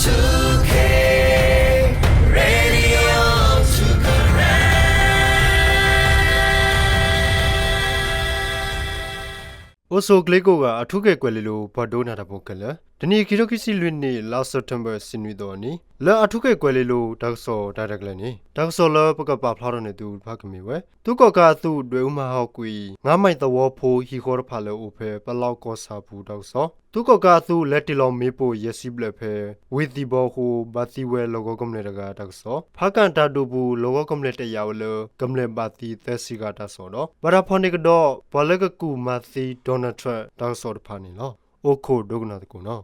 two K Radio two Karen. အိၣ်ဆူၣ်ချ့ကိးဂၤ အၣ်ထူခ့ၣ်ကွဲၤလ့လိၤ ပှၤဒိကနၣ်တၢ်ဖိခဲလၢာ်, တနံၤအံၤ ခံထိခံဆံလွံၢ်နံၣ် လါစဲးပထ့ဘၢၣ် တဆံနွံသီအနံၤ လၢအၣ်ထူခ့ၣ်ကွဲၤလ့လိၤ တၢ်ကစီၣ်တၢ်ရဲၣ်တၢ်ကျဲၤန့ၣ် တၢ်ကစီၣ်လၢပကပာ်ဖျါထီၣ်န့ၢ်သုတဖၣ်ကမ့ၢ်ဝဲ သုးကီၣ်ကးအသုး ဒွဲၣ်အူမၤဟးဂီၤကွံာ် ငါးမိုင်သဝီဖိ ဟံၣ်ဃီတဖၣ်လၢအိၣ်ဖဲ ပလီၢ်ကီၢ်ဆၣ်အပူၤတၢ်ကစီၣ်, သုးကီၣ်ကးအသုး လဲၤတ့ၢ်လီၤမ့ၣ်ပိၢ်ယဲၢ်ဆံဘျဲၣ်ဖဲ ဝ့ၢ်သံၣ်ဘီအဃိ ဘၣ်သံဝဲလီၢ်ကဝီၤကမျၢၢ်တဂၤတၢ်ကစီၣ်, ဖးကၣ်တၢ်ဒုးအပူၤ လီၢ်ကဝီၤကမျၢၢ်တယာ်ဝဲလၢ ကမျၢၢ်ဘၣ်သံသၢဆံဂၤတၢ်ကစီၣ်ဒီး ဘၣ်တၢ်ဖီၣ်န့ၢ်ကဒီး ပှၤလၢကကူၣ်မၤသံ Donald Trump တၢ်ကစီၣ်တဖၣ်န့ၣ်လီၤ. အိၣ်ခိးဒိကနၣ်သကိးနီၤ.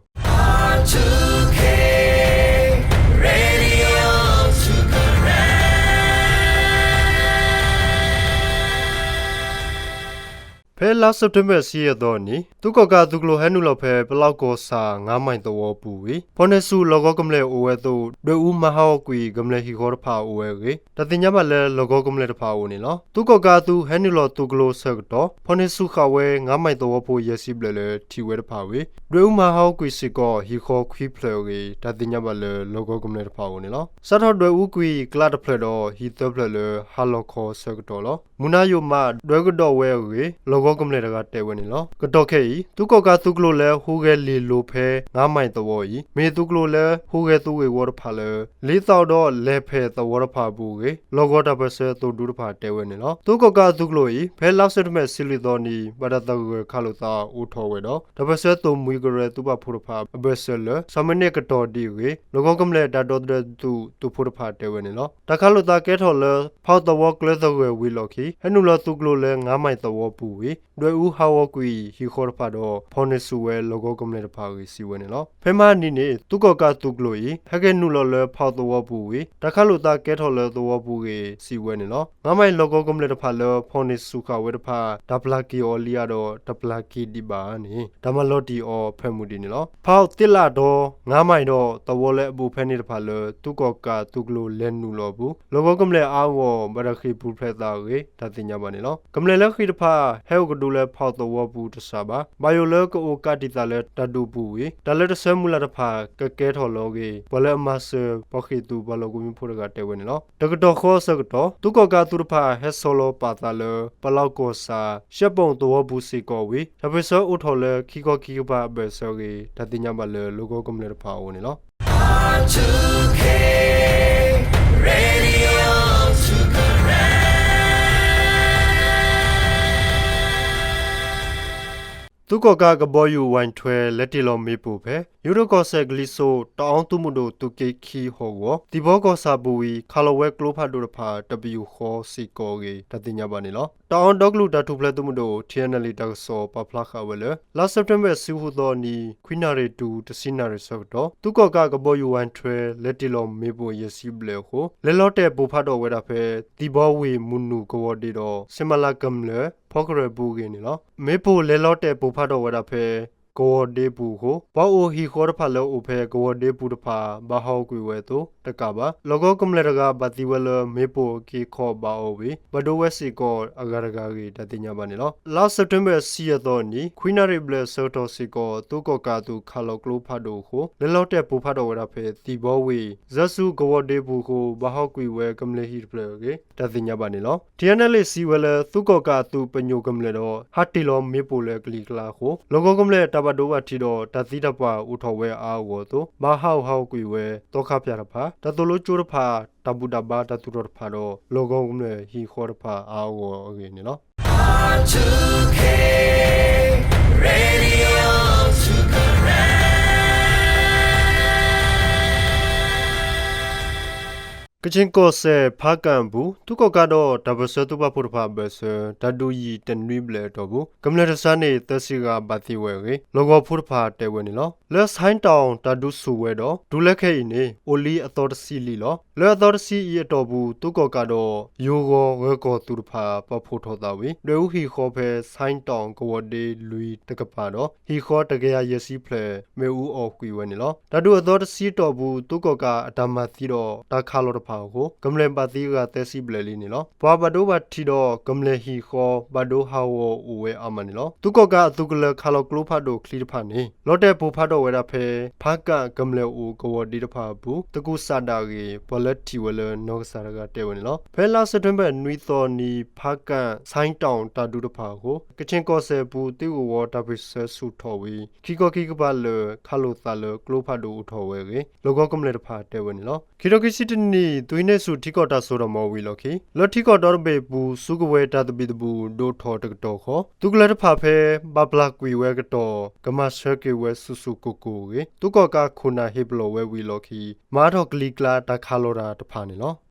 ဖဲလါစဲးပထ့ဘၢၣ် တဆံယဲၢ်သီအနံၤ သုးကီၣ်ကးအသုးကျိၤဟဲနုာ်လီၤဖဲ ပလီၢ်ကီၢ်ဆၣ် ငါးမိုင်သဝီပူၤဝံၤ ဖီၣ်န့ၢ်ဆူၣ်လီၢ်ကဝီၤကမျၢၢ်အိၣ်ဝဲအသိး ဒွဲၣ်အူမၤဟးဂီၤကွံာ် ကမျၢၢ်ဟံၣ်ဃီတဖၣ်အိၣ်ဝဲအဂ့ၢ် တၢ်သ့ၣ်ညါဘၣ်လၢလီၢ်ကဝီၤကမျၢၢ်တဖၣ်အအိၣ်န့ၣ်လီၤ. သုးကီၣ်ကးအသုးဟဲနုာ်လီၤသုးကျိၤအဆၢကတီၢ် ဖီၣ်န့ၢ်ဆူၣ်ဃာ်ဝဲ ငါးမိုင်သဝီဖိယဲၢ်ဆံဘျဲၣ်လၢထံၣ်ဝဲတဖၣ်ဝံၤ ဒွဲၣ်အူမၤဟးဂီၤကွံာ်စ့ၢ်ကီး ဟံၣ်ဃီခွံဖျၢၣ်အဂ့ၢ် တၢ်သ့ၣ်ညါဘၣ်လၢလီၢ်ကဝီၤကမျၢၢ်တဖၣ်အအိၣ်န့ၣ်လီၤ. စးထီၣ်ဒွဲၣ်အူကွံာ်ကျးတဖျၢၣ်ဒီး ဟံၣ်သၢဖျၢၣ်လၢဟါလီၤခီအဆၢကတီၢ်လီၤ. မုၢ်နၤယိာ်မး ဒွဲၣ်ကဒီးဝဲအဂ့ၢ် လီၢ်ကဝီၤကမျၢၢ်တဂၤတဲဝဲန့ၣ်လီၤ. ကတီၢ်ခဲအံၤ သုးကီၣ်ကးသုးကျိၤလၢဟူးဂဲၤလ့ၤလိၤဖဲ ငါးမိုင်သဝီအံၤ မ့ၢ်သုးကျိၤလၢဟူးဂဲၤသုးဂ့ၢ်ဝီတဖၣ်လၢ လ့သီဒီးလဲၤဖဲးသဝီတဖၣ်အပူၤအဂ့ၢ် လီၢ်ကဝီၤတၢ်ပၢၢ်ဆၢသုးဒူတဖၣ်တဲဝဲန့ၣ်လီၤ. သုးကီၣ်ကးအသုးကျိၤအံၤ ဖဲလါစဲးပထ့ဘၢၣ် တဆံလွံၢ်သီအနံၤ ဘၣ်တၢ်သဂၢၢ်ခးလိာ်သးအိၣ်ထီၣ်ဝဲဒီး တၢ်ပၢၢ်ဆၢသုးမုၢ်ကရၢသုးပာ်ဖှိၣ်တဖၣ်အဘၢၣ်စၢၤလၢ ဆၣ်မဲာ်န့ၣ်ကတီၢ်ဒံးအဂ့ၢ် လီၢ်ကဝီၤကမျၢၢ်တၢ်ဒီသဒၢသုးသုးဖိတဖၣ်တဲဝဲန့ၣ်လီၤ. တၢ်ခးလိာ်သးကဲထီၣ်လၢ ဖီၣ်သဝီကျဲသဂၢၢ်ဝံၤလီၢ်ခံ ဟဲနုာ်လီၤသုးကျိၤလၢ ငါးမိုင်သဝီပူၤဝံၤ ဒွဲၣ်အူဟးဂီၤကွံာ်ဟံၣ်ဃီတဖၣ်ဒီး ဖီၣ်န့ၢ်ဆူၣ်ဝဲလီၢ်ကဝီၤကမျၢၢ်တဖၣ်အဂ့ၢ် စံးဝဲန့ၣ်လီၤ. ဖဲမဟါနံၤန့ၣ် သုးကီၣ်ကးသုးကျိၤအံၤ ဟဲက့ၤနုာ်လီၤလၢဖီၣ်သဝီပူၤဝံၤ တၢ်ခးလိာ်သးကဲထီၣ်လၢသဝီပူၤအဂ့ၢ် စံးဝဲန့ၣ်လီၤ. ငါးမိုင်လီၢ်ကဝီၤကမျၢၢ်တဖၣ်လၢဖီၣ်န့ၢ်ဆူၣ်ဃာ်ဝဲတဖၣ် တၢ်ပျၢ်က့ၤအီၤလံအါဒီး တပျၢ်က့ၤဒံးဘၣ်န့ၣ် တၢ်မၤလီၤတံၢ်အီၤဖၢမုၢ်ဒံးန့ၣ်လီၤ. ဖီၣ်သ့ၣ်လးတီၤ ငါးမိုင်ဒီးသဝီလၢအဘူးဖဲန့ၣ်တဖၣ်လၢ သုးကီၣ်ကးသုးကျိၤလဲၤနုာ်လီၤအပူၤ လီၢ်ကဝီၤကမျၢၢ်အါဂီၢ် ဘၣ်တၢ်ဃ့ၢ်ပူၤဖျဲးသးအဂ့ၢ် တၢ်သ့ၣ်ညါဘၣ်န့ၣ်လီၤ. ကမျၢၢ်လၢဃ့ၢ်တဖၣ် ဟဲအိၣ်ကဒုလၢဖီၣ်သဝီပူၤတစှၤဘၣ်. ဘၣ်ယိၣ်လၢကအိၣ်ကးတံာ်သးလၢတၢ်ဒုးအပူၤဝံၤ တၢ်လၢတဆၢမုၢ်လၢ်တဖၣ် ကကဲထီၣ်လီၤအဂ့ၢ် ပှၤလၢအမၤစၢၤပှၤဃ့ၢ်သုးပှၤလီၢ်ကဝီၤမုၣ်ဖိတဂၤတဲဝဲန့ၣ်လီၤ. တကတီၢ်ဃီအဆၢကတီၢ် သုးကီၣ်ကးအသုးတဖၣ် ဟဲဆီလီၤပာ်သးလၢ ပလီၢ်ကီၢ်ဆၣ် ရှဲပိၣ်သဝီပူၤစ့ၢ်ကီးဝံၤ တၢ်ပၢၢ်ဆၢအိၣ်ထီၣ်လၢခံခီခံကပၤအဘၢၣ်စၢၤအဂ့ၢ် တၢ်သ့ၣ်ညါဘၣ်လၢလီၢ်ကဝီၤကမျၢၢ်တဖၣ်အအိၣ်န့ၣ်လီၤ. သုးကီၣ်ကးကဘီယူၤဝဲၢ်ထွဲ လဲၤတ့ၢ်လီၤမ့ၣ်ပိၢ်ဖဲ ယိၤဒိၣ်ကီၢ်စဲၣ်ကလံၤစိး တအီသုးမုၢ်ဒိၣ်သုးက့ခံဟီၣ်ကဝီၤ သံၣ်ဘီကီၢ်ဆၣ်ပူၤဝံၤ ခးလီၤဝဲကျိဖးဒိၣ်တဖၣ် တပယူာ်ဃီစ့ၢ်ကီးအဂ့ၢ် တၢ်သ့ၣ်ညါဘၣ်န့ၣ်လီၤ. တအီဒီကလုာ်တၢ်ထူၣ်ဖျဲးသုးမုၢ်ဒိၣ် ထံၣ်အဲၣ်နၣ်လံၣ် တၢ်ကစီၣ်ပာ်ဖျါဃာ်ဝဲလၢ လါစဲးပထ့ဘၢၣ် တဆံဃုသီအနံၤ ခွံနၣ်ရံၣ်တုၤ တဆံနၣ်ရံၣ်အဆၢကတီၢ် သုးကီၣ်ကးကဘီယူၤဝဲၢ်ထွဲ လဲၤတ့ၢ်လီၤမ့ၣ်ပိၢ်ယဲၢ်ဆံဘျဲၣ်အဃိ လဲၤလီၤတဲာ်ပိၢ်ဖးဒိၣ်ဝဲဒၣ်ဖဲ သံၣ်ဘီဝ့ၢ်မုၢ်နုာ်ကဝီၤဒ့ဒီး ဆ့ၣ်မလးကမျၢၢ် ဖီကရၢၢ်ပူၤအဂ့ၢ်န့ၣ်လီၤ. မ့ၣ်ပိၢ်လဲၤလီၤတဲာ်ပိၢ်ဖးဒိၣ်ဝဲဒၣ်ဖဲ ကဝီၤဒ့ပူၤအဃိ ပှၤအိၣ်ဟံၣ်ဃီတဖၣ်လၢအိၣ်ဖဲကဝီၤဒ့ပူၤတဖၣ် ဘၣ်ဟးဂီၤကွံာ်ဝဲအသိးတကးဘၣ် လီၢ်ကဝီၤကမျၢၢ်တဂၤဘၣ်သံဝဲလၢ မ့ၣ်ပိၢ်အက့အခီၣ်ဘၣ်အီၤဝံၤ ဘၣ်ဒိဝဲစ့ၢ်ကီးအဂၤတဂၤအဂ့ၢ် တၢ်သ့ၣ်ညါဘၣ်န့ၣ်လီၤ. လါစဲးပထ့ဘၢၣ် တဆံယဲၢ်သီအနံၤ ခွံနၣ်ရံၣ်ဘျဲၣ်အဆၢကတီၢ်စ့ၢ်ကီး သုးကီၣ်ကးအသုးခးလီၤကျိဖးဒိၣ်အဃိ လဲၤလီၤတဲာ်ပိၢ်ဖးဒိၣ်ဝဲဒၣ်ဖဲ သံၣ်ဘီဝ့ၢ် စၢၤစူၤကဝီၤဒ့ပူၤအဃိ ဘၣ်ဟးဂီၤကွံာ်ဝဲကမျၢၢ်ဟံၣ်တဖျၢၣ်အဂ့ၢ် တၢ်သ့ၣ်ညါဘၣ်န့ၣ်လီၤ. ထံၣ်အဲၣ်နၣ်လံၣ် စံးဝဲလၢ သုးကီၣ်ကးအသုးပညိၣ်ကမျၢၢ်ဒီး ဟးတ့ၢ်လီၤမ့ၣ်ပိၢ်လၢကလံၤကျါအဃိ လီၢ်ကဝီၤကမျၢၢ်တၢ်ဘၣ်ဒိဘၣ်ထံးဒီး တၢ်သံတၢ်ပှၢ်အိၣ်ထီၣ်ဝဲအါအဂီၢ်အသိး ဘၣ်ဟးဂီၤဟးဂီၤကွံာ်ဝဲ သီခါဖၠၣ်တဖၣ် တၢ်သိၣ်လိကၠိတဖၣ် တၢ်ဘူၣ်တၢ်ဘါတၢ်သူၣ်ထီၣ်တဖၣ်ဒီး လီၢ်ကဝီၤကမျၢၢ်ဟံၣ်ဃီတဖၣ်အါအဂီၢ်အဂ့ၢ်န့ၣ်လီၤ. ကချ့ၣ်ကီၢ်စဲၣ် ဖးကၣ်အပူၤ သုးကီၣ်ကးဒီးတၢ်ပၢၢ်ဆၢသုးပာ်ဖှိၣ်တဖၣ်အဘၢၣ်စၢၤ တၢ်ဒုးယံာ်တနွံဘျဲၣ်အတီၢ်ပူၤ ကမျၢၢ်တစှၤန့ၢ်သၢဆံဂၤဘၣ်သံဝဲအဂ့ၢ် လီၢ်ကဝီၤဖိတဖၣ်တဲဝဲန့ၣ်လီၤ. လၢ ဆိုင်းတောင် တၢ်ဒုးဆူၣ်ဝဲဒီး တုၤလၢခဲအံၤန့ၣ် အိၣ်လံအသီတဆံလံလီၤ. လၢအသီတဆံအံၤအတီၢ်ပူၤ သုးကီၣ်ကးဒီး ယိၤဂီၤဂၢၤကီၢ်သုးတဖၣ် ပာ်ဖှိၣ်ထီၣ်သးဝံၤ ဒွဲၣ်အူဟံၣ်ဃီဖဲ ဆိုင်းတောင် ကဝီၤဒ့လွံၢ်တကပၤဒီး ဟံၣ်ဃီတကယၤယဲၢ်ဆံဖျၢၣ် မ့ၣ်အူအီၣ်ကွံာ်ဝဲန့ၣ်လီၤ. တၢ်ဒုးအသီတဆံအတီၢ်ပူၤ သုးကီၣ်ကးအတၢ်မၤသံဒီးတၢ်ခးလီၤတ တၢ်ကစီၣ်တဖၣ်အဃိ ကမျၢၢ်ဘၣ်သံအဂၤသၢဆံဘျဲၣ်လံန့ၣ်လီၤ. ပှၤဘၣ်ဒိဘၣ်ထံးဒီးကမျၢၢ်ဟံၣ်ဃီ ဘၣ်ဒိဟးဂီၤအိၣ်ဝဲအါမးန့ၣ်လီၤ. သုးကီၣ်ကးအသုးကလၢၤခးလီၤကျိဖးဒိၣ်ချံတဖၣ်န့ၣ် လီၤတဲာ်ပိၢ်ဖးထီၣ်ဝဲဒၣ်ဖဲ ဖးကၣ်ကမျၢၢ်အိၣ်ကဝီၤဒ့တဖၣ်အပူၤ သကုၤဆးဒးအဂ့ၢ် ပှၤလၢထံၣ်ဝဲလၢနီၢ်ကစၢ်တဂၤတဲဝဲန့ၣ်လီၤ. ဖဲလါစဲးပထ့ဘၢၣ်နွံသီနံၤ ဖးကၣ် ဆိုင်းတောင် တၢ်ဒုးတဖၣ်အဃိ ကချ့ၣ်ကီၢ်စဲၣ်အပူၤ သုးဂ့ၢ်ဝီတၢ်ပၢၢ်ဆၢဆူၣ်ထီၣ်ဝံၤ ခံခီခံကပၤလၢာ် ခးလိာ်သးလၢကျိဖးဒိၣ်အိၣ်ထီၣ်ဝဲအဂ့ၢ် လီၢ်ကဝီၤကမျၢၢ်တဖၣ်တဲဝဲန့ၣ်လီၤ. ခံထိခံဆံတနံၣ် သုးဟံးန့ၢ်ဆူၣ်ထံကီၢ်တၢ်စိတၢ်ကမီၤဝံၤအလီၢ်ခံ လၢထံကီၢ်ဒီတဘ့ၣ်အပူၤ စုကဝဲၤတၢ်သဘံၣ်သဘုၣ်ဒိၣ်ထီၣ်တကတီၢ်ဃီ သုးကလၢၤတဖၣ်ဖဲ ဘၣ်ပျၢ်ကွံာ်ဝဲအကတီၢ် ကမၤဆၢက့ၤဝဲဆူၣ်ဆူၣ်ကိၢ်ကိၢ်အဂ့ၢ် သုးကီၣ်ကးခိၣ်နၢ်ဟ့ၣ်ပလီၢ်ဝဲဝံၤအလီၢ်ခံ မၤထီၣ်ကလံၤကျါတၢ်ခးလီၤတၢ်တဖၣ်န့ၣ်လီၤ.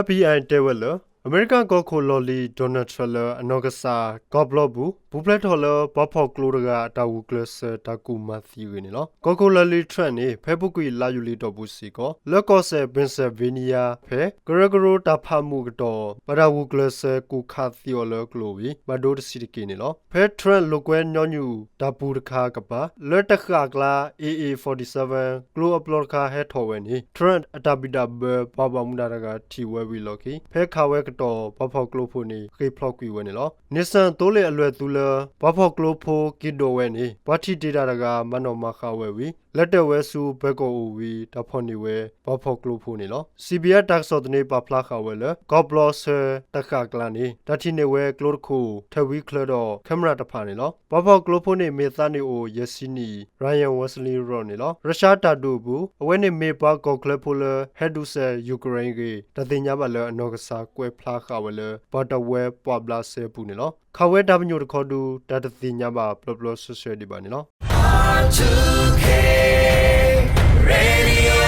FBI တဲဝဲလၢ အမဲရကၤကီၢ်ခိၣ်လီၢ်လံၤ Donald Trump လၢအနီၢ်ကစၢ် ကီၢ်ပျီပူၤ ပူၤဖျဲးထီၣ်လၢပှၤဖီၣ်ကျိတဂၤအတၢ်ဂုာ်ကျဲးစၢးတၢ်ကူၣ်မၤသံအဂ့ၢ်န့ၣ်လီၤ. ကီၢ်ခိၣ်လီၢ်လံၤ Trump န့ၣ် ဖဲအပူၤကွံာ်လါယူၤလံအတီၢ်ပူၤစ့ၢ်ကီး လၢကီၢ်စဲၣ် Pennsylvania ဖဲ ကရၢကရိတၢ်ဖးမုာ်အကတီၢ် ဘၣ်တၢ်ဂုာ်ကျဲးစၢးကူၣ်ခးသံအီၤလၢကျိဝံၤ ဘၣ်ဒိတဆံးတက့ၢ်န့ၣ်လီၤ. ဖဲ Trump လိာ်ကွဲညီနုၢ်တၢ်ပူၤတခါကပၤ လၢတဃၣ်ကျါ AA forty-seven ကျိအပျီတခါဟဲထီၣ်ဝဲန့ၣ် Trump အတၢ်ဘံၣ်တၢ်ဘၢ ပှၤဘၣ်မူဘၣ်ဒါတဂၤထံၣ်ဝဲဝံၤအလီၢ်ခံ ဖဲခးဝဲအကတီၢ် ပှၤဖီၣ်ကျိဖိန့ၣ် ဃ့ၢ်ဖျိးကွံာ်ဝဲန့ၣ်လီၤ. Nixon သိလ့ၣ်အလွဲၢ်အသူလၢ ပှၤဖီၣ်ကျိဖိက့ၤဒိးဝဲန့ၣ် ပှၤထံၣ်တ့ၢ်တၢ်တဂၤ မၤနီၣ်မၤဃါဝဲဝံၤ လဲၤတၢ်ဝဲဆူ ပၢၤကီၢ်အိၣ်ဝံၤ တၢ်ဖီၣ်န့ၢ်ဝဲပှၤဖီၣ်ကျိဖိန့ၣ်လီၤ. CBS တၢ်ကစီၣ်သန့ပာ်ဖျါဃာ်ဝဲလၢ ကီၢ်ပျီဆၢတဃၣ်ကျါန့ၣ် တၢ်ထံၣ်န့ၢ်ဝဲကျိတခိၣ် ထၢဝံချၢဒီး camera တဖၣ်န့ၣ်လီၤ. ပှၤဖီၣ်ကျိဖိန့ၣ် မ့ၢ်သးနံၣ်အိၣ်ယဲၢ်ဆံနံၣ် Rayan Wazlirov န့ၣ်လီၤ. ရၢၡါတၢ်ဒုးအပူၤ အဝဲန့ၣ်မ့ၢ်ပှၤကီၢ်ချၢဖိလၢ ဟဲဒုးစဲး Ukraine အဂ့ၢ် တၢ်သ့ၣ်ညါဘၣ်လၢအနီၢ်ကစၢ်ကွဲးဖျါဃာ်ဝဲလၢ ပှၤတဝၢပှာ်ဘျးစဲအပူၤန့ၣ်လီၤ. ခးဝဲတၢ်ပညိၣ်တခီဒုး တၢ်တသ့ၣ်ညါဘၣ်ပျီပျီဆှဲဆှဲဒံးဘၣ်န့ၣ်လီၤ.